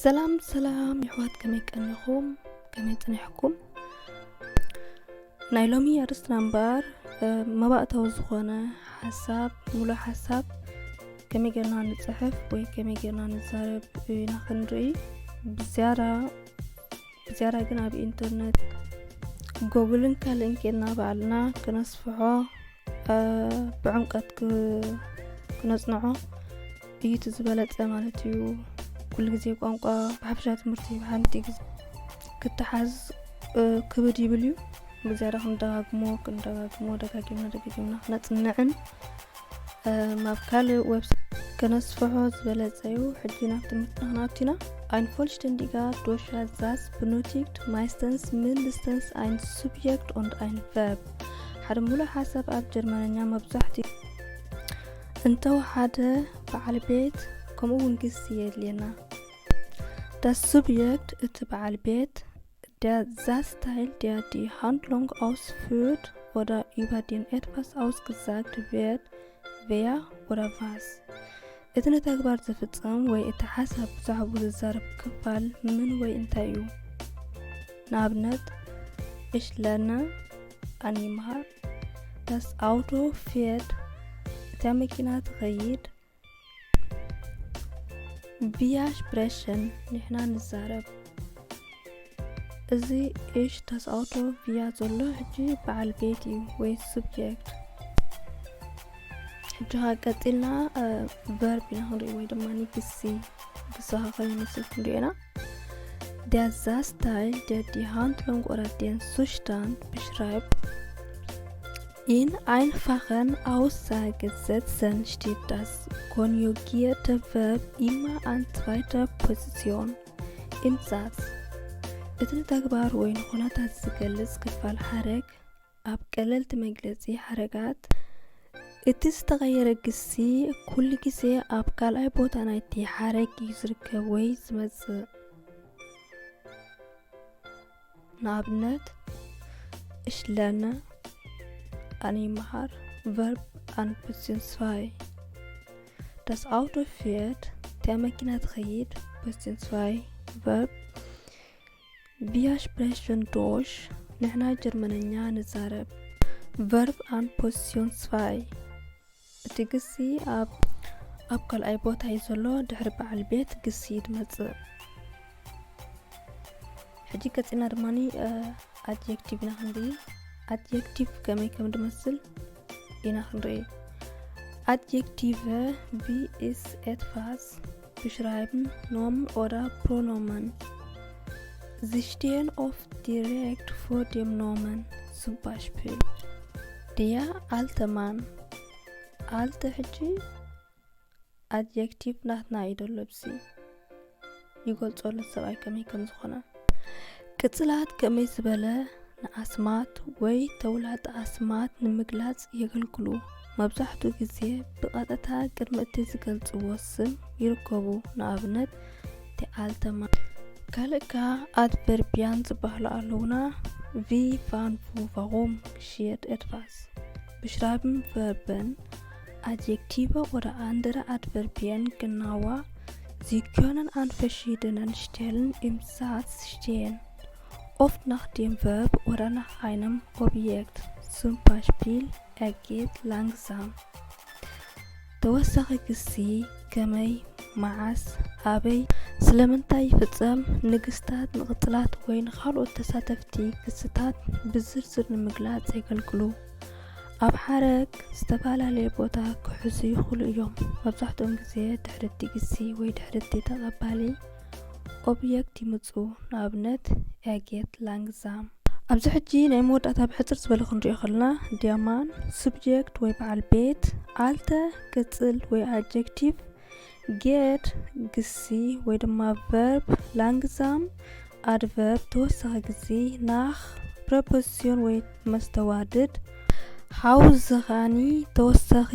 ሰላም ሰላም የሕዋት፣ ከመይ ቀኒኹም? ከመይ ጸኒሕኩም? ናይ ሎሚ ኣርእስትና እምበኣር፣ እ፣ መባእታዊ ዝኾነ ሓሳብ፣ ሙሉእ ሓሳብ ከመይ ጌርና ንጽሕፍ ወይ ከመይ ጌርና ንዛረብ ኢና ክንርኢ። ብዝያዳ፣ ብዝያዳ ግን ኣብ ኢንተርነት፣ ጎግልን ካልእን ኬድና ባዕልና ክነስፍሖ፣ እ፣ ብዕምቀት ክ-፣ ክነጽንዖ እዩ እቲ ዝበለጸ ማለት እዩ። ኩሉ ግዜ ቋንቋ ብሓፈሻ ትምህርቲ ብሓንቲ ግዜ ክተሓዝ፣ እ፣ ክብድ ይብል እዩ። ብዝያዳ ክንደጋግሞ፣ ክንደጋግሞ፣ ደጋጊምና፣ ደጋጊምና ክነጽንዕን፣ እ፣ ኣብ ካልእ ዌብሳይት ከነስፍሖ ዝበለጸ እዩ። ሕጂ ናብ ትምህርትና ክንኣቱ ኢና። Ein vollständiger Durchsatz benötigt meistens mindestens ein Subjekt und ein Verb. ሓደ ሙሉእ ሓሳብ ኣብ ጀርመንኛ መብዛሕትኡ እንተወሓደ በዓል ቤት ከምኡ እውን ግሲ የድልየና። Das Subjekt፣ እቲ በዓል ቤት፣ der Satzteil, der die Handlung ausführt oder über den etwas ausgesagt wird, wer oder was። እቲ ንተግባር ዝፍጸም ወይ እቲ ሓሳብ ብዛዕባኡ ዝዛረብ ክፋል ምን ወይ እንታይ እዩ። ንኣብነት፣ ich lerne፣ ኣነ ይምሃር፣ das Auto fährt፣ እታ መኪና ትኸይድ፣ wir sprechen፣ ንሕና ንዛረብ። እዚ ich፣ das Auto፣ wir ዘሎ ሕጂ በዓል ቤት እዩ ወይ subjekt። ሕጂ ኸዓ ቀጺልና፣ እ፣ verb ኢና ክንርኢ ወይ ድማ ግሲ፣ ግሲ ኸዓ ከመይ ይመስል ክንሪኦ ኢና። Der Satzteil, der die Handlung oder den Zustand beschreibt. In einfachen Aussagesätzen steht das konjugierte Verb immer an zweiter Position im Satz። እቲ ንተግባር ወይ ንኹነታት ዝገልጽ ክፋል ሓረግ ኣብ ቀለልቲ መግለጺ ሓረጋት፣ እቲ ዝተቐየረ ግሲ ኩሉ ግዜ ኣብ ካልኣይ ቦታ ናይቲ ሓረግ እዩ ዝርከብ ወይ ዝመጽእ። ንኣብነት፣ ich lerne፣ ኣነ ይመሃር፣ Verb an Position zwei። Das Auto fährt፣ እታ መኪና ትኸይድ፣ Position zwei፣ Verb። Wir sprechen Deutsch፣ ንሕና ጀርመንኛ ንዛረብ፣ Verb an Position zwei። እቲ ግሲ ኣብ፣ ኣብ ካልኣይ ቦታ እዩ ዘሎ፣ ድሕሪ በዓል ቤት ግሲ እዩ ዝመጽእ። ሕጂ ቀጺልና ድማ፣ እ፣ ኣድጀክቲቭ ኢና ክንርኢ። ኣድጀክቲቭ ከመይ ከም ዝመስል ኢና ክንርኢ። Adjektive፣ wie es etwas beschreiben, Nomen oder Pronomen. Sie stehen oft direkt vor dem Nomen. Zum Beispiel, der alte Mann. Alte ሕጂ ኣድጀክቲቭ ናትና እዩ ዘሎ፣ ብሲ ይገልጾ ኣሎ ሰብኣይ ከመይ ከም ዝኾነ። ቅጽላት ከመይ ዝበለ ንኣስማት ወይ ተውላጠ ኣስማት ንምግላጽ የገልግሉ። መብዛሕትኡ ግዜ ብቐጥታ ቅድሚ እቲ ዝገልጽዎ ስም ይርከቡ። ንኣብነት፣ der alte Mann። ካልእ ከኣ ኣድቨርብያን ዝበሃሉ ኣለዉና። Wie፣ wann፣ wo፣ warum geschieht etwas። Beschreiben Verben, Adjektive oder andere Adverbien genauer. Sie können an verschiedenen Stellen im Satz stehen, oft nach dem Verb oder nach einem Objekt, zum Beispiel, er geht langsam. ተወሳኺ ግሲ ከመይ፣ መዓስ፣ ኣበይ፣ ስለምንታይ ይፍጸም፣ ንግስታት፣ ንቕጽላት ወይ ንኻልኦት ተሳተፍቲ ግስታት ብዝርዝር ንምግላጽ የገልግሉ። ኣብ ሓረግ ዝተፈላለየ ቦታ ክሕዙ ይኽእሉ እዮም። መብዛሕትኦም ግዜ ድሕሪ እቲ ግሲ ወይ ድሕሪ እቲ ተቐባሊ ኦብየክት ይምጹ። ንኣብነት፣ er geht langsam። ኣብዚ ሕጂ ናይ መወዳእታ ብሕጽር ዝበለ ክንሪኦ ከለና፣ der Mann፣ subject ወይ በዓል ቤት፣ alte፣ ቅጽል ወይ ኣድጀክቲቭ፣ geht፣ ግሲ ወይ ድማ ቨርብ፣ langsam፣ ኣድቨርብ፣ ተወሳኺ ግሲ፣ nach፣ ፕረፖዚሽን ወይ መስተዋድድ፣ Hause ኸኣኒ ተወሳኺ